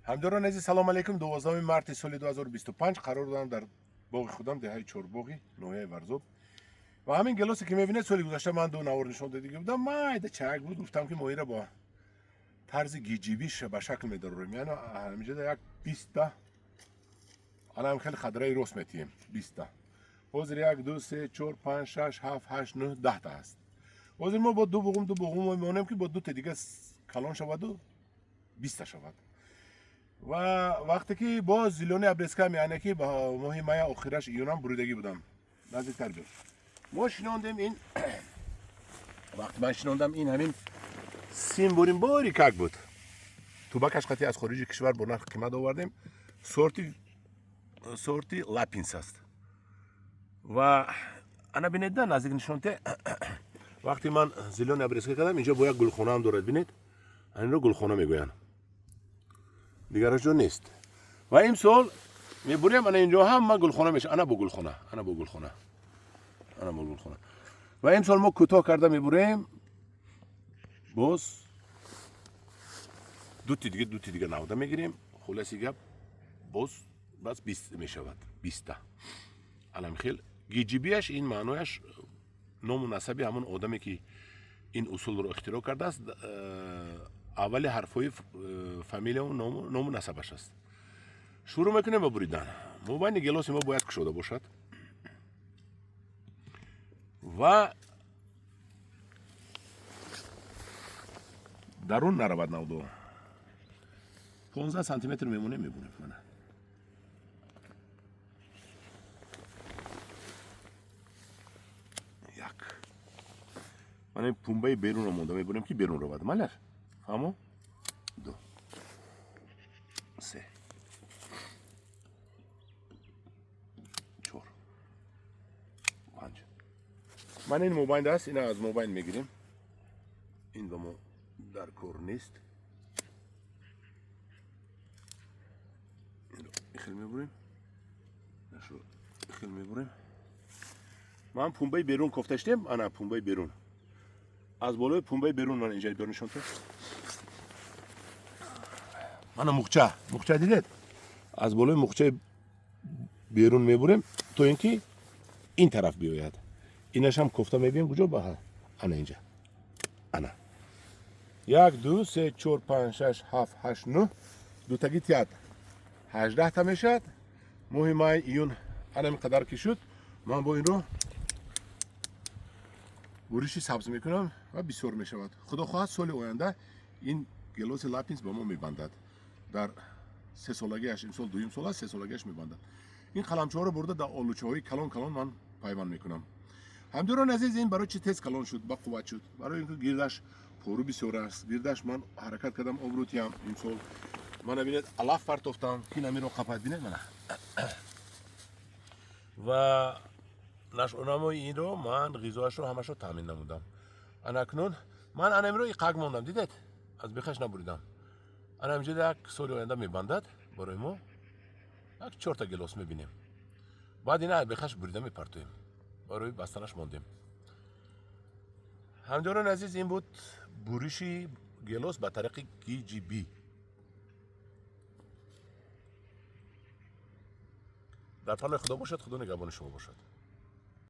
Ҳамдиёрони азиз, салом алейкум. 12 марти соли 2025 қарор дорам дар боғи худам, деҳаи Чорбоғи, ноҳияи Варзоб. Ва ҳамин гелосе ки мебинед, соли гузашта ман ду навор нишон додагӣ будам. Майда чак буд, гуфтам, ки мо инро бо тарзи гиҷибиш ба шакл медарорем. Яъне ҳаминҷода як 20-та алам хеле хадраи рост метиҳем, 20-та. Ҳозир як, ду, се, чор, панҷ, шаш, ҳафт, ҳашт, нӯҳ, 10-та ҳаст. Ҳозир мо бо ду буғум, ду буғум мемонем, ки бо дута дига калон шаваду 20-та шавад. Ва вақте ки боз зелёный обрезка, яъне ки ба моҳи мая, охираш июнам буридагӣ будам. Наздиктар биё. Мо шинондем ин, вақте ман шинондам, ин ҳамин сим бурим, бори как буд. Тубакаш қати аз хориҷи кишвар бо нархи қимат овардем. Сорти Лапинс аст. Ва ана бинед, да наздик нишонте. Вақте ман зелёный обрезка кардам, инҷо бо як гулхонаам дорад, бинед. Инро гулхона мегӯянд. Дигараш ҷо нест. Ва имсол мебурем, ана инҷо ҳама гулхона меша. Ана бо гулхона, ана бо гулхона, ана бо гулхона. Ва имсол мо кӯтоҳ карда мебурем, боз дути дига навда мегирем. Хулоси гап, боз бас 20 мешавад, 20-та. Алам хел гиҷибиаш ин маънояш ному насаби ҳамон одаме, ки ин усулро ихтироъ кардааст, аввали ҳарфҳои фамилияу ному насабаш аст. Шурӯъ мекунем ба буридан. Мобайни гелоси мо бояд кушода бошад ва дарун наравад навдо. 15 сантиметр мемонем, мебурем. Мана, як, мана пумбаи берунро монда мебурем, ки берун равад. Малаш фаҳмо? Ду, се, чор, панҷ. Ман ин мобайн аст, ина аз мобайн мегирем. Ин ба мо дар кор нест. Инро ихел мебурем, нашро ихел мебурем. Ман пумбаи берун кофта штем. Ана пумбаи берун, аз болои пумбаи берун ман инҷа биёр нишон тед. Мана муқча, муқча дидед? Аз болои муқчаи берун мебурем, то ин ки ин тараф биёяд. Инашам кофта мебием. Куҷо? Ба ана инҷа. Ана як, ду, се, чор, панҷ, шаш, ҳафт, ҳашт, нӯҳ, дутаги тият, 18-та мешавад. Моҳи май, июн ана ин қадар ки шуд, ман бо инро буриши сабз мекунам ва бисёр мешавад. Худо хоҳад, соли оянда ин гелоси Лапинс ба мо мебандад. Дар сесолагиаш, имсол дуюм сол аст, сесолагиаш мебандад. Ин қаламчаҳоро бурда дар олучаҳои калон калон ман пайванд мекунам. Ҳамдиёрони азиз, ин барои чи тез калон шуд, ба қувват шуд? Барои ин ки гирдаш пору бисёр аст. Гирдаш ман ҳаракат кардам, обрӯтиям. Имсол мана бинед, алаф партофтам, ки намиро қапад. Бинед, мана. Ва нашъунамои инро ман ғизоашро ҳамашро таъмин намудам. Анакнун ман анамиро иқак мондам, дидед, аз бехаш набуридам. Ана инҷо як соли оянда мебандад барои мо, як чорта гелос мебинем. Баъд ина бехаш бурида мепартоем, барои бастанаш мондем. Ҳамдиёрони азиз, ин буд буриши гелос ба тариқи ГГБ. Дар паноҳи Худо бошад, Худо нигаҳбони шумо бошад.